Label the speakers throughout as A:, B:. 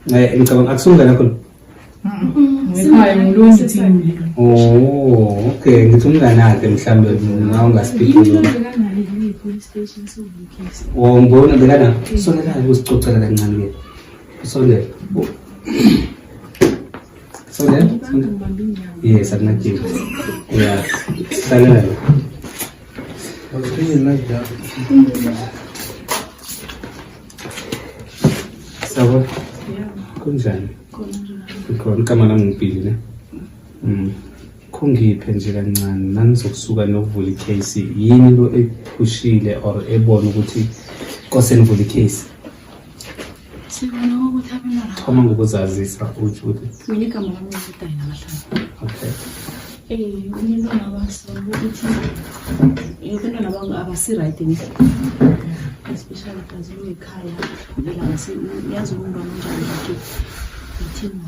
A: Ngicabanga akusumngane wakho lo?
B: Ngekhaya ngilungi thini.
A: Oh, okay. Ngithi umngane wakhe mhlambe nawe ungaspeak. Oh, ngibona bekana sondela usicocela kancane ke. Sondela. Oh. Sondela. Sondela. Yes, akunadinga. Yeah. Hlalela la. Sawubona. Kunjani? Khona igama lami ngibhili ne. Khungiphe nje kancane nanizokusuka nokuvula icase yini lo ephushile or ebona ukuthi kose nivule icase.
C: Sibona ukuthi abantwana
A: Thoma ngokuzazisa utsho ukuthi
C: mina igama lami ngudayina Mahlangu.
A: Okay.
C: Umntwana waso ukuthi abantwana bami abasi-right ne especially kazi ekhaya vele yazi umntwana onjani like ithini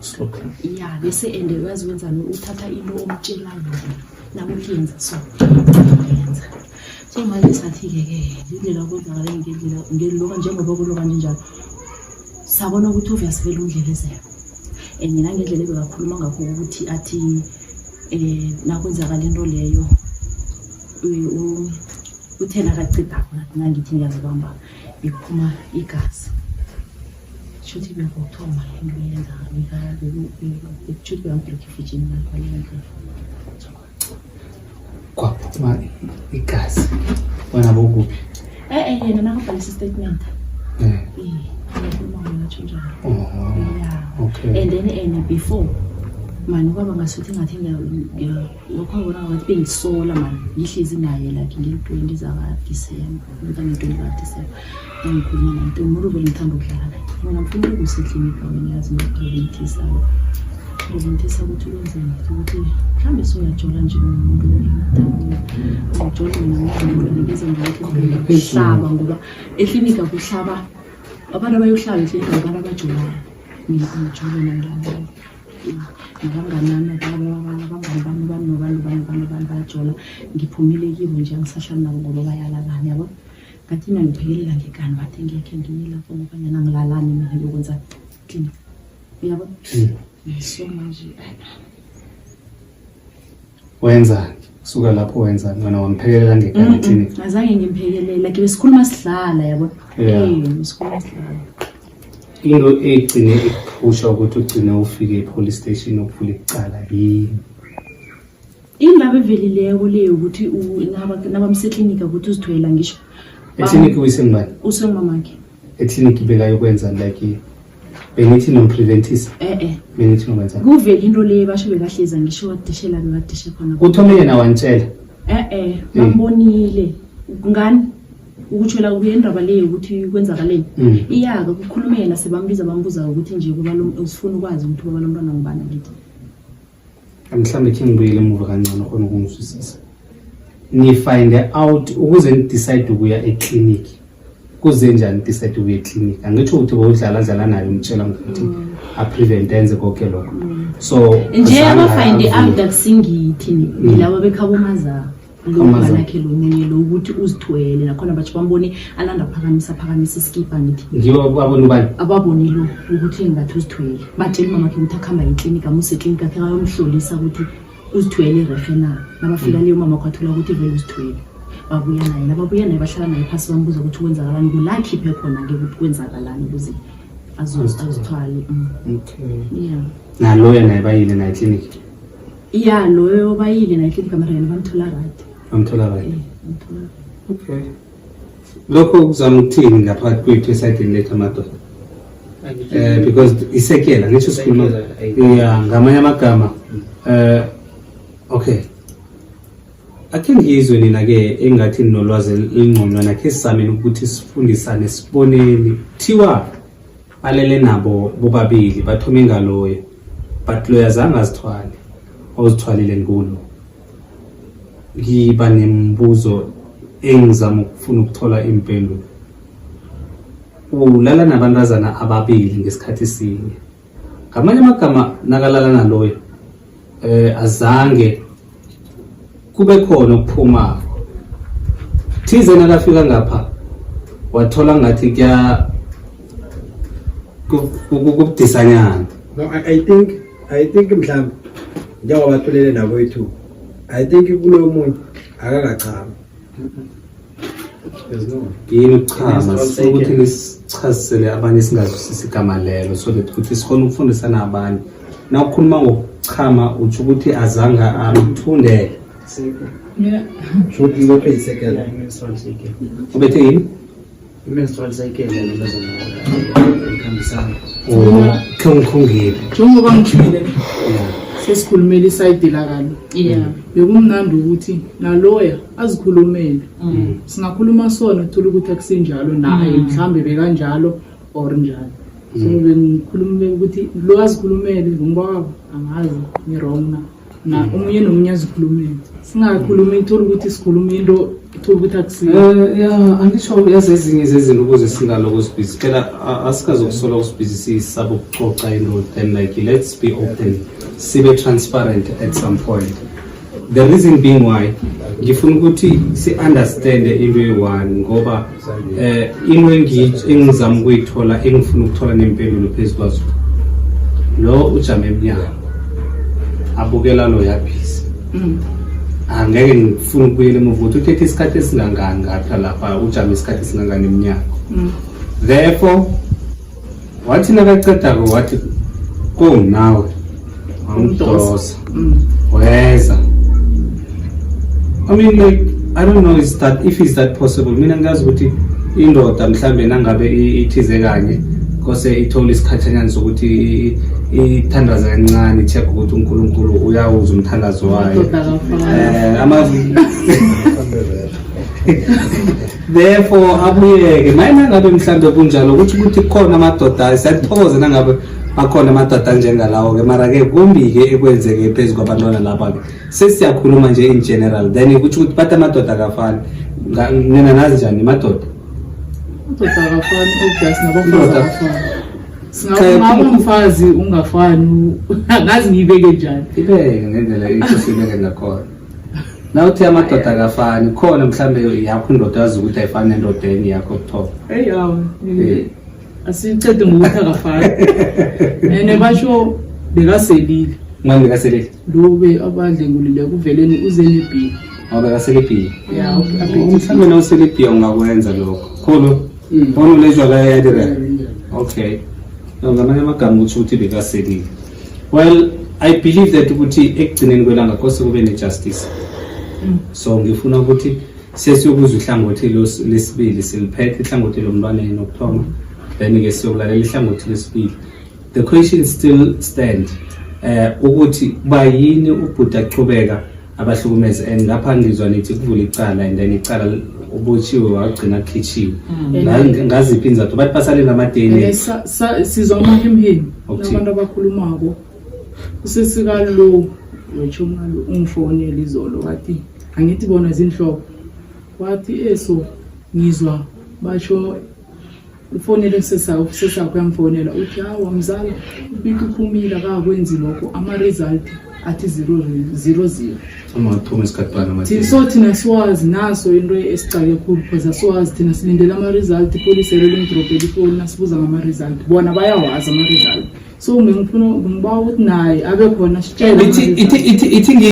A: Slow.
C: Ya bese and uyazi wenzani uthatha into omtshela yona nakuthi yenza so yenza so manje sathi-ke ke indlela kwenzakale ngendlela ngeloka njengoba kuloka nje njalo sabona ukuthi obvious vele undlelezela and nangendlela ebekakhuluma ngakho ukuthi athi um nakwenzakala into leyo uthe nakacedako nangithi ngiyazibamba bekuphuma igazi shuthi bekuthoma into yenza bekutshuthi bekambreak ifijini ngaleyo ndlela.
A: Kwaphuma igazi wena bokuphi?
C: E-e yena nakabhalisa istatement ngikhuluma ngatsho njalo.
A: Oh,
C: Yeah.
A: okay.
C: And then and before mani kwaba ngasuthi ngathi lokho ngibona ngathi bengisola mani ngihlezi naye like ngeli-20 zaka-December ngitange-20 zaka-December ngikhuluma naye nto umuntu vele ngithanda ukudlala naye mina ngifuna ukuseklinika wena yazi ngipreventisa preventisa ukuthi wenzeni ukuthi mhlawumbe soyajola nje nomuntu ujola nomuntu ngize ngihlaba ngoba eklinika kuhlaba abantu abayohlaba eklinika abantu abajolayo mina angijoli nangilabona nabangani bami abangani bami bami nobani nobani nobani nobani bayajola ngiphumile kibo nje angisahlali nabo ngoba bayalalana yabo ngathi mina ngiphekelela ngekani wathi ngekhe ngiye lapho ngoba nyana ngilalani mina ngiyokwenza clinic uyabo so manje
A: Wenzani? Suka lapho wenzani? Wena wamphekelela ngekani eclinic?
C: Azange ngimphekelela ke besikhuluma sidlala yabo.
A: Yeah.
C: Besikhuluma sidlala.
A: Into egcine ikuphusha ukuthi ugcine ufike e-police station ukuvula icala yini?
C: Indaba evelileko le yokuthi nabamseklinika ukuthi uzithwela ngisho.
A: Eklinikhi uyisengubani?
C: Usengumamakhe.
A: Eklinikhi bekayokwenza like bengithi nompreventisa
C: Eh.
A: Bengithi nokwenza.
C: Kuvela into le basho bekahleza ngisho wadishela bekadishe khona.
A: Kuthome yena wantshela.
C: Eh bambonile. Ngani? Ukutshela kuye indaba le yokuthi kwenzakaleni. Iyaka kukhulume yena sebambiza bambuza ukuthi nje kuba lo usifuna ukwazi ukuthi baba lomntwana ngubani ngithi.
A: Mhlawumbe khe ngibuyele emuva kancane khona ukungizwisisa. Ni find out ukuze ni decide ukuya eclinic. Kuze njani decide ukuya eclinic? Angitsho ukuthi bowudlala dlala naye umtshela ngokuthi a prevent enze konke lokho. So
C: Nje
A: azange
C: aba-find
A: avume.
C: out akusingithi ngilabo bekhabo mazaa lo
A: Amazaa.
C: mnganakhe lo munye lo ukuthi uzithwele nakhona batsho bambone alanda phakamisa phakamisa iskipa ngithi
A: Ngibo abona ubani?
C: Ababoni lo ukuthi ngathi uzithwele batshela umamakhe ukuthi akuhamba eklinika amuse eklinika akhe ayomhlolisa ukuthi uzithwele rehe na nabafika leyo mama kwathola ukuthi vele uzithwele babuya naye nababuya naye bahlala naye phasi bambuza ukuthi kwenzakalani kula akhiphe khona-ke ukuthi kwenzakalani ukuze azithwale.
A: Okay.
C: Yeah.
A: Naloya naye bayile naye clinic.
C: Ya loyo bayile naye eklinika mara yena bamthola right.
A: Bamthola right.
C: Bamthola.
A: Okay. Lokho kuzama ukuthini ngaphakathi kwethu esayidini lethu amadoda? Because isekela ngisho sikhuluma yeah ngamanye amagama okay. Akhe ngizwe nina ke engathi ninolwazi elingconywana khe sizameni ukuthi sifundisane siboneni thiwa balele nabo bobabili bathome ngaloyo but loyo azange azithwale ozithwalile ngulo ngiba nemibuzo engizama ukufuna ukuthola impendulo ulala nabantazana ababili ngesikhathi sinye ngamanye amagama nakalala naloyo azange kube khona ukuphuma thize nakafika ngapha wathola ngathi kuya Kubudisanyana.
D: No, I think mhlawumbe njengoba bathulele nabo ethu, I think kulo munye akakachami.
E: There's no
A: Yini ukuchama? Sifuna ukuthi nisichazisele abanye singazwisisi igama lelo, so that ukuthi sikhone ukufundisana abanye. Na ukhuluma ngokuchama, utsho ukuthi azange amthundele?
B: Mina
D: Shuthi ibophe isekela.
E: Yeah, i-menstrual cycle.
A: Ubethe yini?
E: I-menstrual cycle nalobazana ikhambisana.
A: Khongile.
B: Njengoba ngishile, sesikhulumela i-side lakalo. Bekumnandi ukuthi naloya azikhulumele. Singakhuluma sona, thola ukuthi akusinjalo naye, mhlambe bekanjalo or njalo. So bengikhulume ukuthi lo azikhulumele, ngibaba angazi ngi-wrong na, na omunye nomunye azikhulumele. Singakhulumi, thola ukuthi sikhuluma into, thola ukuthi akusiyo.
A: Ya, angisho, yazi, ezinye zezinto ukuze singaloko sibhizi phela, asikazokusola sibhizi, sisaba ukuxoxa into. Then like, let's be open, sibe transparent at some point. The reason being why ngifuna ukuthi si-understande into eyi-one, ngoba into engizama ukuyithola, engifuna ukuthola nempendulo phezu kwazo, lo ujame emnyango abukela lo yabhizi. Angeke ngifune ukubuyela emuva ukuthi uthethe isikhathi esingangani ngapha lapha, ujame isikhathi esingangani emnyango. Therefore wathi nakacedako, wathi kungunawe, wamdosa, weza. I mean, like, I don't know is that if is that possible. Mina ngiyazi ukuthi indoda mhlambe nangabe ithize kanye, kose ithole isikhatshanyana sokuthi ithandaze kancane, i-check ukuthi uNkulunkulu uyawuzwa umthandazo wayo.
B: Amadoda akafani.
A: Ama therefore abuyeke maye nangabe mhlambe kunjalo, ukuthi kukhona amadoda, siyathokoza nangabe akhona amadoda anjengalawo-ke. Mara-ke kumbi-ke ekwenzeke phezu kwabantwana lapha-ke. Sesiyakhuluma nje in general, then kutsho ukuthi bathi amadoda akafani. Nina nazi njani madoda?
B: Amadoda akafani, obvious, nabafazi
A: Indoda.
B: akafani. Singabe umfazi ungafani, angazi ngiyibeke njani.
A: Ibeke ngendlela isibeke ngakhona. Nawuthi amadoda akafani, khona mhlambe yakho indoda yazi ukuthi ayifani nendoda enye yakho kuthoba.
B: Eyi, hawu, asicede ngokuthi akafani, and basho bekaselile.
A: Manje bekaselile?
B: Lo be abadlengulile kuveleni uze nebhiya.
A: Ngoba bekaselibhiya.
B: Ya.
A: Mhlawumbe nawuselibhiya ungakwenza lokho khulu bona ulezwa la yadireka. Okay. No, ngamanye amagama utsho ukuthi bekaselile. Well, I believe that ukuthi ekugcineni kwelanga kose kube ne-justice. So ngifuna ukuthi sesiyokuzwa ihlangothi lesibili. Siliphethe ihlangothi lomntwaneni okuthoma, then-ke siyokulalela ihlangothi lesibili. The question still stand, ukuthi bayini ubhuti achubeka abahlukumeze, and ngapha ngizwa nithi kuvula icala, and then icala ubotshiwe, wagcina khitshiwe. Ngaziphi inzathu? Bathi basale nama-DNA.
B: Sizwa amahemhemi.
A: Okuthini?
B: Nabantu abakhulumako, usesikalo wechomalo ungifonela izolo, wathi angithi bona zinhloko, wathi eso ngizwa basho ufonele usesakho, uyamfonela, uthi hawa mzala, ubika uphumile, akakwenzi lokho, ama-result athi 0 0 0.
A: Uma uphuma isikhathi bani ama-DNA?
B: So thina siwazi naso into esicake khulu, because asiwazi thina, silindele ama-result. Ipolisi limdrobhela ifoni, nasibuza ngama-result, bona bayawazi ama-result. So ngifuna ngibawa ukuthi naye abe khona, sitshele
A: Ithi
B: ama-result.
A: ithi ithi ithi.